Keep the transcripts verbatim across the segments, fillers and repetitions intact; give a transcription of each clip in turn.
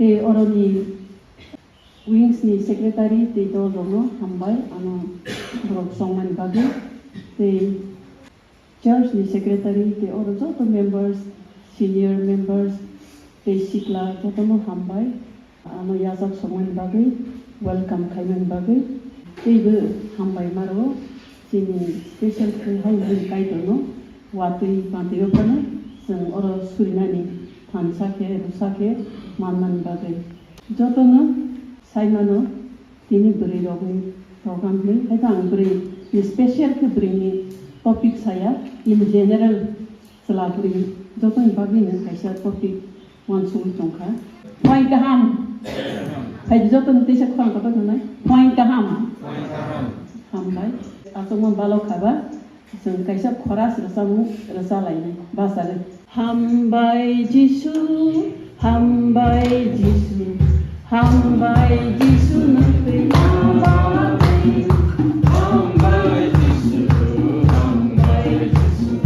Tei oroni wings ni secretary tei dol rokno hambai ano borok chongmani bagwi. Tei church ni secretary tei oro joto members, senior members tei sikla jotono hambai. Ano yachak songmani bagwi, welcome khaimani bagwi teibo hambai maro. Chini special khe hai bini Kaitorno watwi mantwi phano chwng oro surinani thansa khe, rusa khe manmani bagwi. Jotono saimano tini bwrwi rokni program ni, hai ang bwrwi ni special khe bwrwi ni topic saya, in general chwla bwrwi jotoni bagwi no kaisa topic uansugwi tongkha. Point kaham. Phaidi jotoni teisa khorang kotor hwnai. Point kaham. Hambai. Achukma balok khaba. Chwng kaisa chorus rwchapmung rwchalainai bachagwi. Hambai Jisu, hambai Jisu, hambai Jisu nwng twi ma bagwi. Hambai Jisu, hambai Jisu,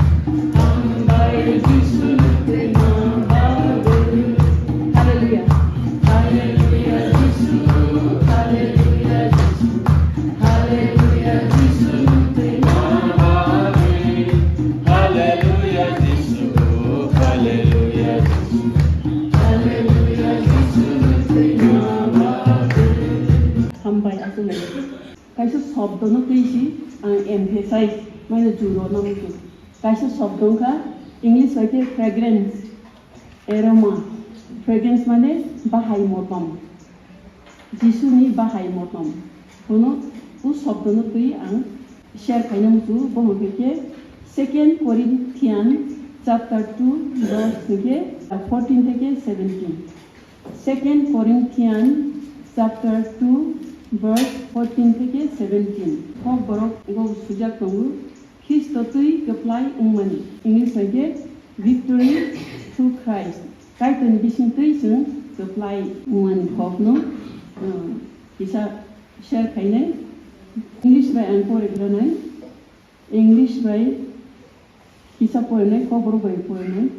hambai Jisu nwng twi ma bagwi. Hallelujah. Hallelujah Jisu, hallelujah Jisu. Hallelujah, Jisu nwng twi ma bagwi. Hallelujah, Jisu. Hallelujah, Jisu. Hallelujah, Jisu nwng twi ma bagwi. Hambai, aswk lai. Kaisa shobdono twi si ang emphasize mane juro nang tu. Kaisa shobdo wngkha English bai khe fragrance. Aroma, fragrance mane bahai motom. Jisuni bahai motom. Bono o shobdono twi ang share khaina muchungo, bo hwnkhe khe Second Corinthian chapter two verse hwnkhe fourteen theke seventeen. Second Corinthian chapter two verse fourteen theke seventeen. Kok borok go sujak tongo. Khristo twi kwplai wngmani. English bai khe victory through Christ. Kaitorni bising twi chwng kwplai wngmani kokno, uh, kisa share khainai. English bai ang pore granai. English bai kisa porinai, kokborok bai porinai.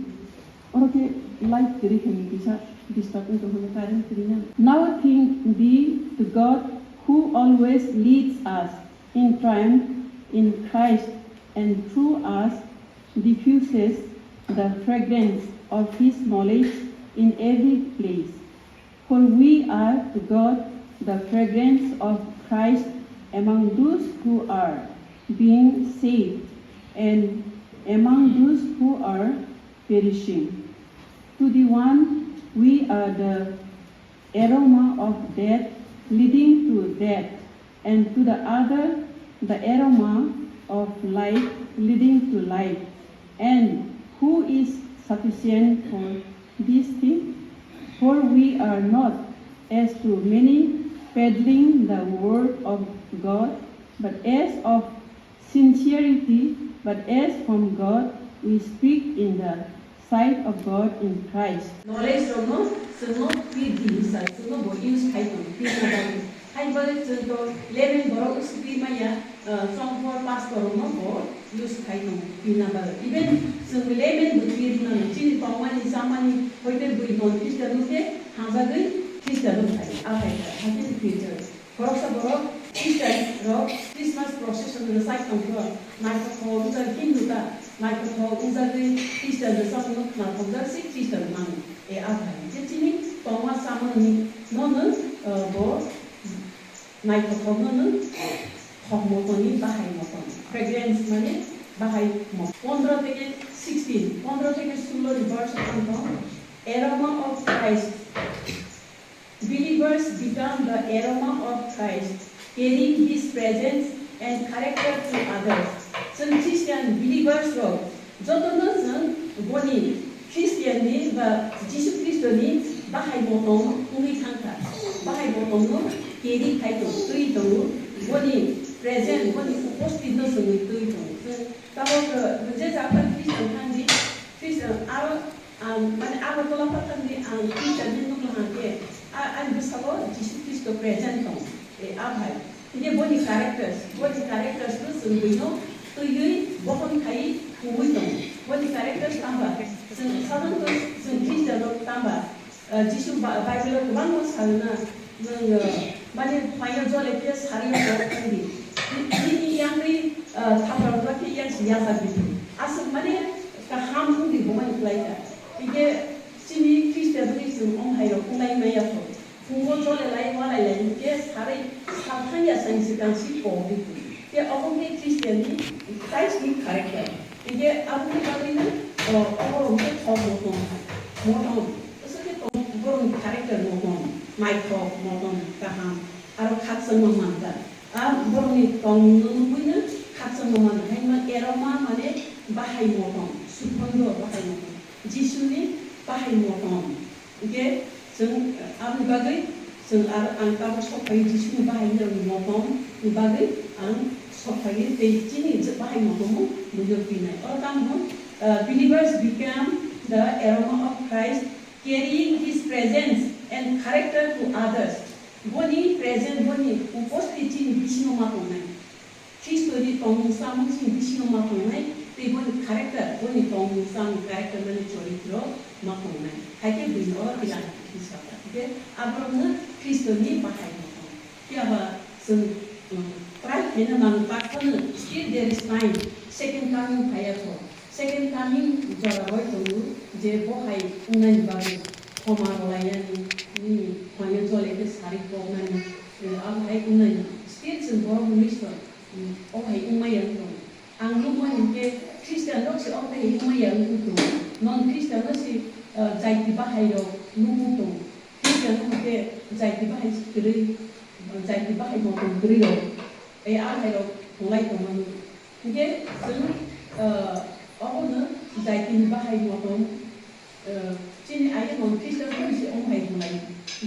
Oro khe light kwrwi khaini kisa disturb wng tongkha, current kwrwi na. Now thanks be to God who always leads us in triumph in Christ and through us diffuses the fragrance of his knowledge in every place. For we are to God the fragrance of Christ among those who are being saved and among those who are perishing. To the one, we are the aroma of death leading to death, and to the other, the aroma of life leading to life. And who is sufficient for this thing? For we are not as to many peddling the word of God, but as of sincerity, but as from God we speak in the sight of God in Christ. Knowledge rokno chwngno pirdi hinsa chwngno bo use khai tongo, pirna bagwi. Hai bagwi chwng to layman borok use pirmaya, uh, chongkhor pastor rokno bo use khai tongo, pirna bagwi. Even chwng layman bo pirmano, chini tongmani, chamani, hoite bui non Christian wngkhe hamjagwi Christian wngkha, aphai kha, hakhe future. Khoroksa borok Christian rok Christmas procession rwchai tongkha, naithothok wngjak Hindu ta, naithothok wngjagwi Christian rwchapmungno khnathokjak se Christian mano. E aphai, je chini tongma chamani nono, eh, bo naithothokno no thok motoni bahai moton. Fragrance mane bahai moton. Pondro theke sixteen, pondro theke sulo ni verse ang tong. Aroma of Christ. Believers become the aroma of Christ, carrying his presence and character to others. Chwng Christian believers rok jotono chwng boni Christian ni ba Jisu Khristo ni bahai motom wngwi thangkha. Bahai motom no carry khai tongo, twi tongo, boni present, boni uposthit no chwngwi twi tongo. Chwng tabok, uh, je jaga Christian thangdi, Christian aro Ang, mane, Agartala phatarni ang teacher ni nukla hwnkhe, a-, ani bwskango Jisu Khristo present tong, e, a bhai. Hinkhe boni characters, boni characters no chwng buino twiwi bohon khai pungwi tongo. Boni characters tamba, chwng sadhanto chwng Christian rok tamba, Ah, Jisu ba-, Bible o kwbangma salo na, nwng, ah, mane phaino jole khe sari o kok thang di. Ni, nini yang ri, ah, thapra rwma khe yang si yasa bithi. Aswk mane kaham wng di bo mani kwlai kha. Hingkhe chini Khristian rwgwi chwng om hai rok wnglai maya kho. Phungo jole lai walai lai hingkhe sari sal thang ya sani swkang si kok bithi. Khe obo khe Khristian ni Christ ni character. Hingkhe aboni bagwi no, o, obo hingkhe thok motom, motom. Aswk khe tong-, borokni character motom, naithok, motom, kaham, aro khakchangma man ta. A borokni tongmung no nugwi no khakchangma man ta. Haino aroma mane bahai motom, sukhondo bahai motom, Jisuni bahai motom. Hingkhe chwng aboni bagwi chwng aro ang tabuk sok phai Jisuni bahai ni motom ni bagwi ang sok phai tei chini je bahai motom o buino twinai. Oro tamo, uh, believers become the aroma of Christ, carrying his presence and character to others. Boni presence, boni uposthiti chini bisingo ma tongnai. Khristo ni tongmung samung chini bisingo ma tongnai, tei boni character, boni tongmung samung character mani choritro ma tongnai. Hai khe buino oro tila hwnwi saka. Hingkhe aborokno Khristo ni bahai motom. Phiya ba chwng, um, try khaina nang tak phano still there is time. Second coming phaiya kho. Second coming jora roi tongo je bo hai wngnani bagwi khoma rwlaiyani, nini phaino jole khe sari koknani, eh, abo hai wngnani. Still chwng borok ni mission, mm, o hai wngmaya wng tongo. Ang nukmani hinkhe Khristian rok se o hai wngmaya wng tongo. Non Khristian no se, eh, jaiti bahai rok nugwi tongo. Khristian no hinkhe jaiti bahai se kwrwi, jaiti bahai motom kwrwi rok, tei a hai rok tonglai tongmani. Hinkhe chwng, ah, obono jaitini bahai motom, ah, chini ayang Khristo Jisu wng hai hwnlai.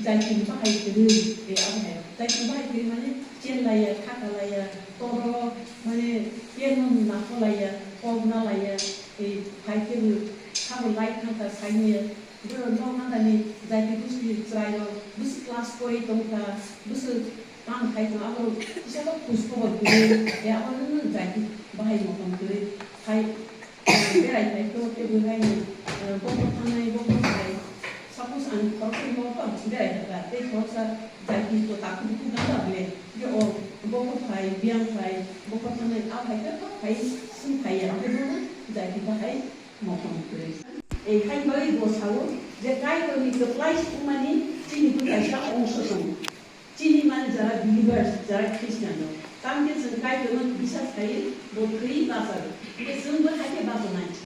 Jaitini bahai kwrwi, eh, abo hai. Jaitini bahai kwrwi mane chen laiya, thaka laiya, toro mane keno nakolaiya, kok nalaiya, eh, hai khe bo sabo lai thangkha sainiya. Borok nok nangani jaiti bwswk chwrairok, bwswk class kori tongkha, bwswk tang khai tong, abo kisa kok khus khobor kwrwi, e abo nwng jaiti bahai motom kwrwi khai, berai khai to tebwi hai ni, eh, bokol thangnai, bokol khai. Suppose ang khoroksa ni mokol berai kha, tei khoroksa jaiti to takhuk bukhuk nang ba ble, je o bokol khai, biyang khai, bokol thangnai, a khai khe kok khai swng khai ya, hwnkhe bono jaiti bahai motom kwrwi. E hai bagwi bo sao je Kaitorni kwplai wngmani chini bwkhaisa ongso tongo. Chini mani jara believers, jara Christian rok. Tamokhe chwng Kaitorno bisas khaiwi bo thwiwi bachago. Hwnkhe chwngbo hai khe bachanai.